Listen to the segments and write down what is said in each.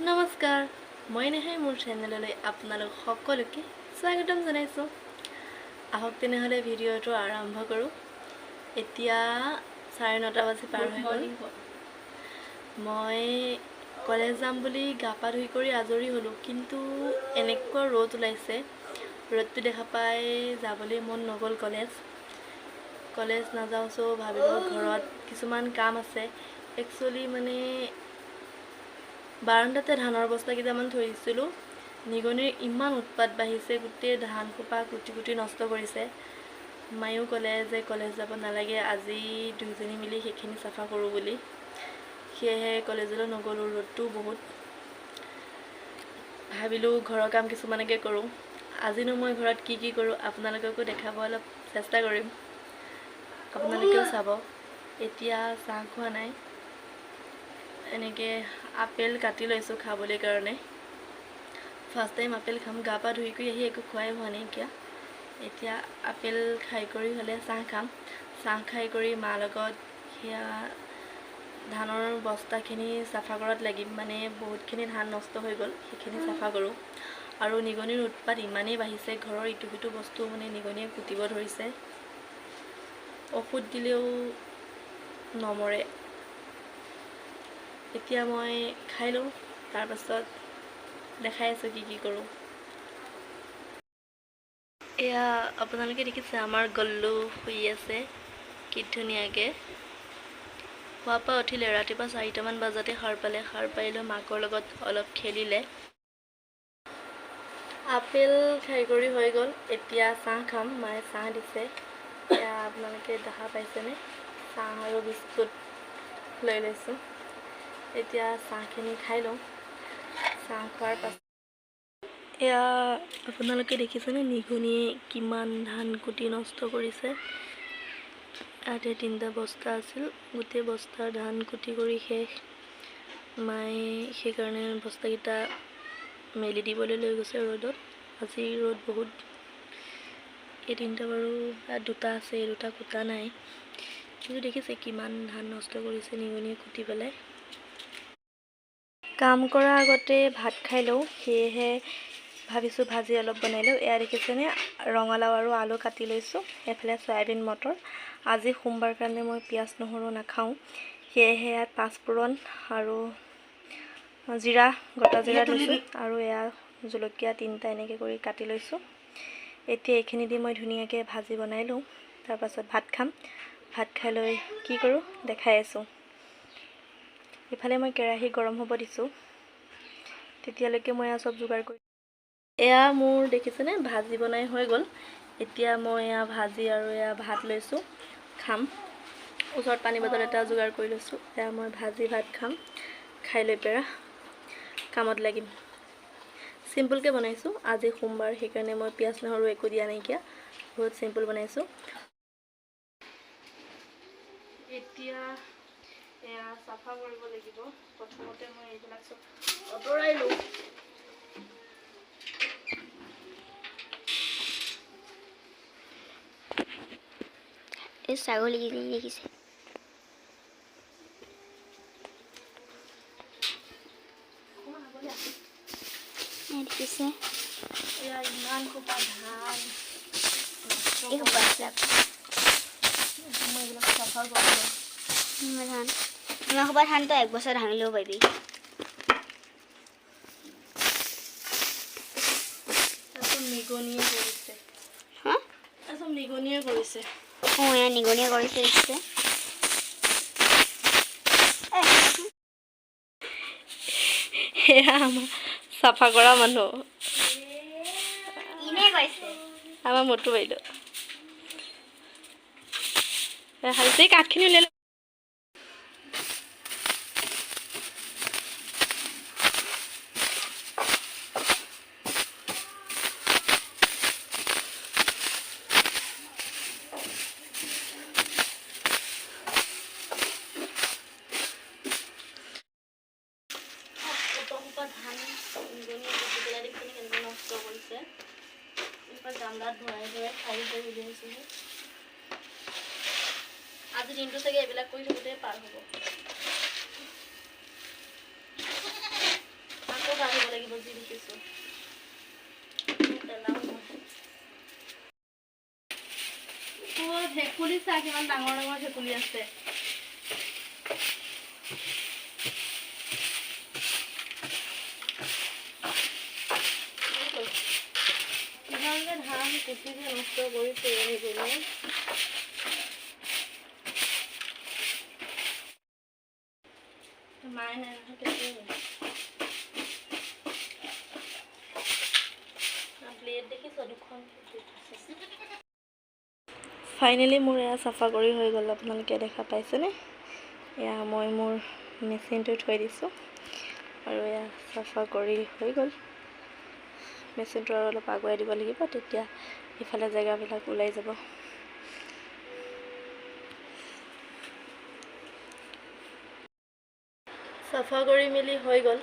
নমস্কাৰ, মই নেহাই মোৰ চেনেললৈ আপোনালোক সকলোকে স্বাগতম জনাইছোঁ। আহক তেনেহ'লে ভিডিঅ'টো আৰম্ভ কৰোঁ। এতিয়া 9:30 বাজি পাৰ হৈ গ'ল। মই কলেজ যাম বুলি গা পা ধুই কৰি আজৰি হ'লোঁ, কিন্তু এনেকুৱা ৰ'দ ওলাইছে, ৰ'দটো দেখা পাই যাবলৈ মন নগ'ল কলেজ। কলেজ নাযাওঁ চ' ভাবিলোঁ ঘৰত কিছুমান কাম আছে। একচুৱেলি মানে বাৰাণ্ডাতে ধানৰ বস্তা কেইটামান থৈ দিছিলোঁ। নিগনিৰ ইমান উৎপাত বাঢ়িছে, গোটেই ধান সোপা কুটি কুটি নষ্ট কৰিছে। মায়েও ক'লে যে কলেজ যাব নালাগে, আজি দুইজনী মিলি সেইখিনি চাফা কৰোঁ বুলি। সেয়েহে কলেজলৈ নগ'লোঁ, ৰ'দটোও বহুত। ভাবিলোঁ ঘৰৰ কাম কিছুমানকে কৰোঁ। আজিনো মই ঘৰত কি কি কৰোঁ আপোনালোককো দেখাব অলপ চেষ্টা কৰিম, আপোনালোকেও চাব। এতিয়া চাহ খোৱা নাই, এনেকৈ আপেল কাটি লৈছোঁ খাবলৈ কাৰণে। ফাৰ্ষ্ট টাইম আপেল খাম, গা পা ধুই কৰি আহি একো খোৱাই হোৱা নাইকিয়া। এতিয়া আপেল খাই কৰি হ'লে চাহ খাম। চাহ খাই কৰি মাৰ লগত সেয়া ধানৰ বস্তাখিনি চাফা কৰাত লাগিম। মানে বহুতখিনি ধান নষ্ট হৈ গ'ল, সেইখিনি চাফা কৰোঁ। আৰু নিগনিৰ উৎপাত ইমানেই বাঢ়িছে, ঘৰৰ ইটো সিটো বস্তু মানে নিগনিয়ে কুটিব ধৰিছে। ঔষধ দিলেও নমৰে। এতিয়া মই খাই লওঁ, তাৰপাছত দেখাই আছোঁ কি কি কৰোঁ। এয়া আপোনালোকে দেখিছে আমাৰ গল্লু শুই আছে কি ধুনীয়াকৈ। শোৱাৰ পৰা উঠিলে ৰাতিপুৱা 4টামান বজাতে সাৰ পালে। সাৰ পাই লৈ মাকৰ লগত অলপ খেলিলে। আপেল খাই কৰি হৈ গ'ল, এতিয়া চাহ খাম। মায়ে চাহ দিছে, এয়া আপোনালোকে দেখা পাইছেনে? চাহ আৰু বিস্কুট লৈ লৈছোঁ। এতিয়া চাহখিনি খাই লওঁ। চাহ খোৱাৰ পাছত এয়া আপোনালোকে দেখিছেনে নিগনিয়ে কিমান ধান কুটি নষ্ট কৰিছে। ইয়াতে 3টা বস্তা আছিল, গোটেই বস্তাৰ ধান কুটি কৰি শেষ। মায়ে সেইকাৰণে বস্তাকেইটা মেলি দিবলৈ লৈ গৈছে ৰ'দত। আজি ৰ'দ বহুত। এই 3টা বাৰু ইয়াত দুটা আছে, এই দুটা কুটা নাই, কিন্তু দেখিছে কিমান ধান নষ্ট কৰিছে নিগনিয়ে কুটি পেলাই। কাম কৰাৰ আগতে ভাত খাই লওঁ, সেয়েহে ভাবিছোঁ ভাজি অলপ বনাই লওঁ। এয়া দেখিছেনে ৰঙালাও আৰু আলু কাটি লৈছোঁ, এইফালে চয়াবিন মটৰ। আজি সোমবাৰ কাৰণে মই পিঁয়াজ নহৰু নাখাওঁ, সেয়েহে ইয়াত পাঁচফোৰণ আৰু জিৰা, গোটা জিৰা লৈছোঁ আৰু এয়া জলকীয়া 3টা এনেকৈ কৰি কাটি লৈছোঁ। এতিয়া এইখিনি দি মই ধুনীয়াকৈ ভাজি বনাই লওঁ, তাৰপাছত ভাত খাম। ভাত খাই লৈ কি কৰোঁ দেখাই আছোঁ। ইফালে মই কেৰাহী গৰম হ'ব দিছোঁ, তেতিয়ালৈকে মই এয়া চব যোগাৰ কৰি। এয়া মোৰ দেখিছেনে ভাজি বনাই হৈ গ'ল। এতিয়া মই এয়া ভাজি আৰু এয়া ভাত লৈছোঁ, খাম। ওচৰত পানী বটল এটা যোগাৰ কৰি লৈছোঁ। এয়া মই ভাজি ভাত খাম, খাই লৈ পেৰা কামত লাগিম। চিম্পুলকৈ বনাইছোঁ, আজি সোমবাৰ সেইকাৰণে মই পিঁয়াজ নহৰু একো দিয়া নাইকিয়া, বহুত চিম্পুল বনাইছোঁ। এতিয়া এয়া চাফা কৰিব লাগিব। প্ৰথমতে মই এইবিলাক চব আঁতৰাই লওঁ। এই ছাগলীকেইজনী দেখিছে, দেখিছে এয়া ইমান সোপা ধান, এই সোপা আছে। মই এইবিলাক চাফা কৰোঁ। ধান ইমান সোপা ধান তই এক বছৰ ধান ল'ব পাৰিবি। নিগনিয়ে কৰিছে, চব নিগনিয়ে কৰিছে। অঁ, এয়া নিগনিয়ে কৰিছে, দেখিছে। এয়া আমাৰ চাফা কৰা মানুহ, আমাৰ মটু বাইদেউ। এই কাঠখিনি উলিয়াই ধান নিগনিয়ে কুটি পেলাই দেখিছেনে কেনেকৈ নষ্ট কৰিছে। এনেকুৱা গামলাত ভৰাই ভৰাই খাই হৈ উলিয়াইছোঁহি। আজি দিনটো চাগে এইবিলাক কৰি থাকোঁতে পাৰ হ'ব। ভেকুলী চা, কিমান ডাঙৰ ডাঙৰ ভেকুলী আছে। কিমান যে ধান কুটি যে নষ্ট কৰিছে এইবোৰে। মায়ে নাই নহয়, ব্লেড দেখিছ দুখন। ফাইনেলি মোৰ এয়া চাফা কৰি হৈ গ'ল, আপোনালোকে দেখা পাইছেনে? এয়া মই মোৰ মেচিনটো থৈ দিছোঁ আৰু এয়া চাফা কৰি হৈ গ'ল। মেচিনটো আৰু অলপ আগুৱাই দিব লাগিব, তেতিয়া ইফালে জেগাবিলাক ওলাই যাব। চাফা কৰি মেলি হৈ গ'ল।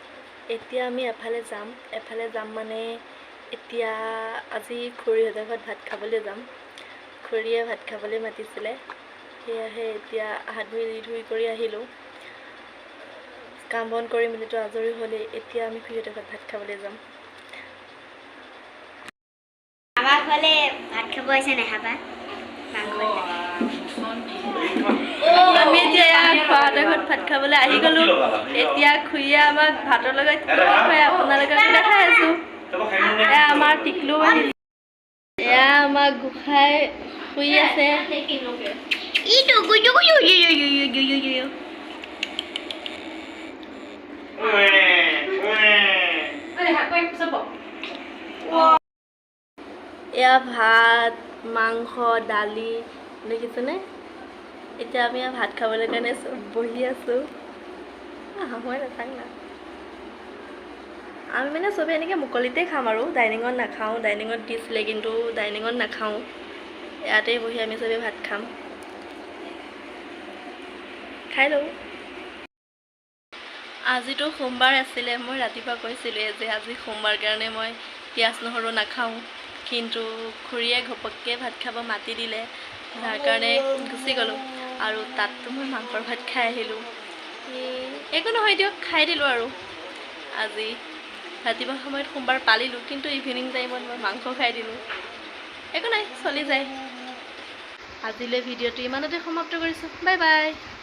এতিয়া আমি এফালে যাম। এফালে যাম মানে এতিয়া আজি খুৰীহঁতৰ ঘৰত ভাত খাবলৈ যাম। খুৰীয়ে ভাত খাবলৈ মাতিছিলে, সেয়াহে এতিয়া হাত ভৰি ধুই কৰি আহিলোঁ। কাম বন কৰি মেলিতো আজৰি হ'লেই, এতিয়া আমি খুৰীহঁতৰ ঘৰত ভাত খাবলৈ যাম। আমাৰ ঘৰলে ভাত খাব আহিছে নেহাবা, মাংস। আমি এতিয়া খুৰাহঁতৰ ঘৰত ভাত খাবলৈ আহি গ'লোঁ। এতিয়া খুৰীয়ে আমাক ভাতৰ লগত কি খুৱাই আপোনালোকক দেখাই আছোঁ। এয়া আমাৰ টিকলু আহিল, এয়া আমাৰ গোসাঁই শুই আছে। ইটো গুজু গুজু গুজু গুজু গুজু গুজু। এয়া ভাত, মাংস, দালি দেখিছেনে? এতিয়া আমি ভাত খাবলৈ কাৰণে চব বহি আছোঁ। হাঁহুৱাই নাথাক না। আমি মানে চবেই এনেকৈ মুকলিতে খাম আৰু ডাইনিঙত নাখাওঁ। ডাইনিঙত দিছিলে কিন্তু ডাইনিঙত নাখাওঁ, ইয়াতে বহি আমি চবেই ভাত খাম। খাই লওঁ। আজিতো সোমবাৰ আছিলে, মই ৰাতিপুৱা কৈছিলোঁৱে যে আজি সোমবাৰ কাৰণে মই পিঁয়াজ নহৰু নাখাওঁ, কিন্তু খুৰীয়ে ঘপককৈ ভাত খাব মাতি দিলে, যাৰ কাৰণে গুচি গ'লোঁ। আৰু তাততো মই মাংসৰ ভাত খাই আহিলোঁ। একো নহয় দিয়ক, খাই দিলোঁ আৰু। আজি ৰাতিপুৱা সময়ত সোমবাৰ পালিলোঁ, কিন্তু ইভিনিং টাইমত মই মাংস খাই দিলোঁ। একো নাই, চলি যায়। আজিলৈ ভিডিঅ'টো ইমানতে সমাপ্ত কৰিছোঁ। Bye bye.